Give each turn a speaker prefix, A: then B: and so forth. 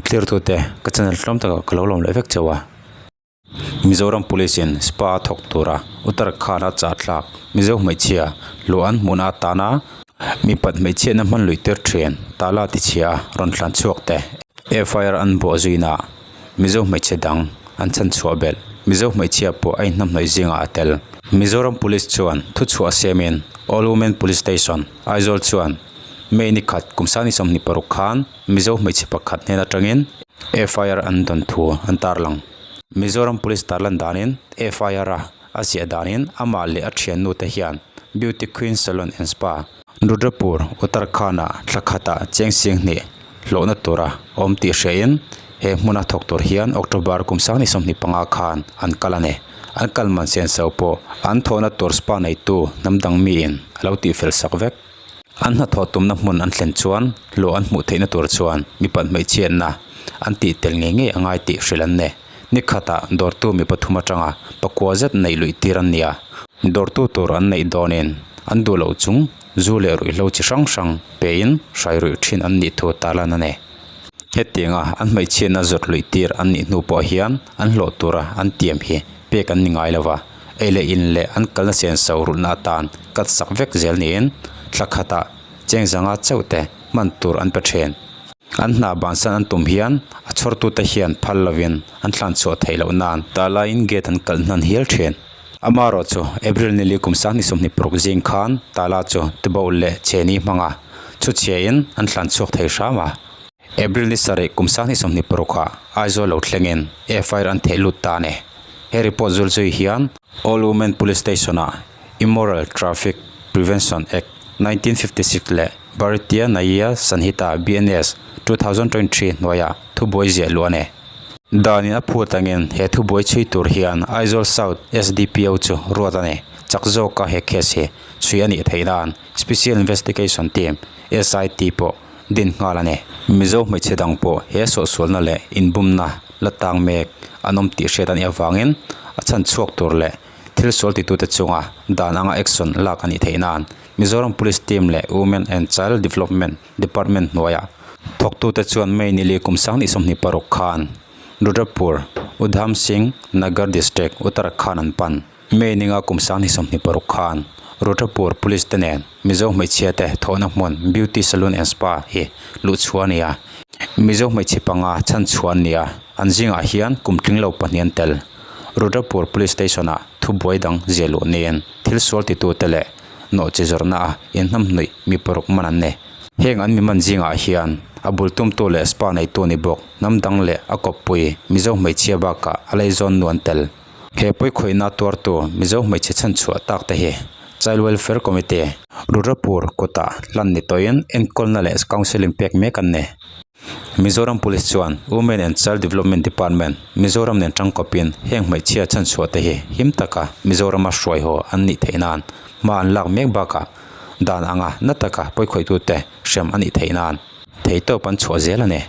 A: Thlirtute ka channel tlawm takah ka lo lawm leh vek chauh a. Mizoram Police in spa a thawk tura Uttarakhand a chah thlak Mizo hmeichhia luah an hmuhna atana mipat hmeichhiatna hman luih tir thin tala tichhia rawn thlan chhuak te FIR an bawh zuina Mizo hmeichhe dang an chhan chhuah belh Mizo hmeichhia pawh a inhnamhnawih zingah a tel. Mizoram Police chuan thuchhuah siamin All Women Police Station, Aizawl chuan May ni khat kum sangni 26 khan Mizo hmeichhe pakhat hnen atangin FIR an dawn thu an tarlang. Mizoram Police tarlan danin FIR a a ziah danin amah leh a thiannu te hian Beauty Queen Salon and Spa, Rudrapur, Uttarakhand ah thla khatah cheng sing hnih hlawhna tura awm tih hriain he hmuna thawk tur hian October kum sangni 25 khan an kal a ni. An kal man sen so pawh an thawhna tur spa neitu hnam dang miin a lo tihfel sak vek. An hnathawh tumna hmun an thlen chuan hlawh an hmuh theihna tur chuan mipat hmeichhiatna an tih tel ngei ngei a ngai tih hrilh an ni. Ni khatah dawrtu mi pathum atanga pakua zet neih luih tir an ni a. Dawrtu tur an neih dawnin an duh loh chung zu leh ruihhlo chi hrang hrang pein hrai ruih thin an nih thu tarlan a ni. Hetianga an hmeichhiatna zawrh luih tir an nih hnu pawh hian an hlawh tura an tiam hi pek an ni ngai lo va. Ei leh in leh an kalna senso rulhna atan cut sak vek zel niin thla khatah cheng zanga chauh te hman tur an pe then. An hna bansan an tum hian a chhawrtute hian phal lovin an thlan chhuah theih loh nan talaiin gate an kalh hnan hial thin. Amaherawh chu April nili kum sang ni 26 zing khan tala chu tibo leh chheni hmanga chhuchhiain an thlan chhuak thei hram a. April ni sarih kum sang ni 26 ah Aizawl lo thlengin FIR an theh lut ta a ni. He report zul zui hian All Women Police Station ah Immoral Traffic Prevention Act, 1956 leh Bharatiya Nyaya Sanhita, BNS, 2023 hnuaiah thubuai ziah luh a ni. Danin a phut angin he thubuai chhui tur hian Aizawl South SDPO chu ruat a ni. Chak zawka he case hi chhui a nih theih nan Special Investigation Team, SIT, pawh din nghal a ni. Mizo hmeichhe dang pawh he sawhsualna leh inbumna la tang mek an awm tih hriat a nih avangin a chhan chhuak tur leh thil sual titute chunga dan anga action lak a nih theih nan Mizoram Police team leh Women and Child Development Department hnuaiah thawktute chuan May nili kum sang 26 khan Rudrapur, Udham Singh Nagar District, Uttarakhand an pan. May ninga kum 26 khan Rudrapur Police te nen Mizo hmeichhia te thawhna hmun Beauty Saloon and Spa hi luh chhuah a ni a. Mizo hmeichhe panga chhan chhuah an ni a, an zingah hian kum tling lo pahnih an tel. Rudrapur Police Station ah thubuai dang ziah luh niin thil sual titute leh nawh chi zawrhna a inhnamhnuih mi paruk man an ni. Heng an mi man zingah hian a bul tumtu leh spa neitu ni bawk hnam dang leh a kawppui Mizo hmeichhia bakah a leizawn nu an tel. He pawikhawihna tuartu Mizo hmeichhe chhanchhuah tak te hi Child Welfare Committee, Rudrapur kutah hlan ni tawhin enkawlna leh counselling pek mek an ni. Mizoram Police chuan Women and Child Development Department, Mizoram nen tangkawpin heng hmeichhia chhanchhuah te hi him taka Mizorama hruai haw an nih theih nan hma an lak mek bakah dan anga na taka pawikhawih tute hrem a nih theih nan theihtawp an chhuah zel a ni.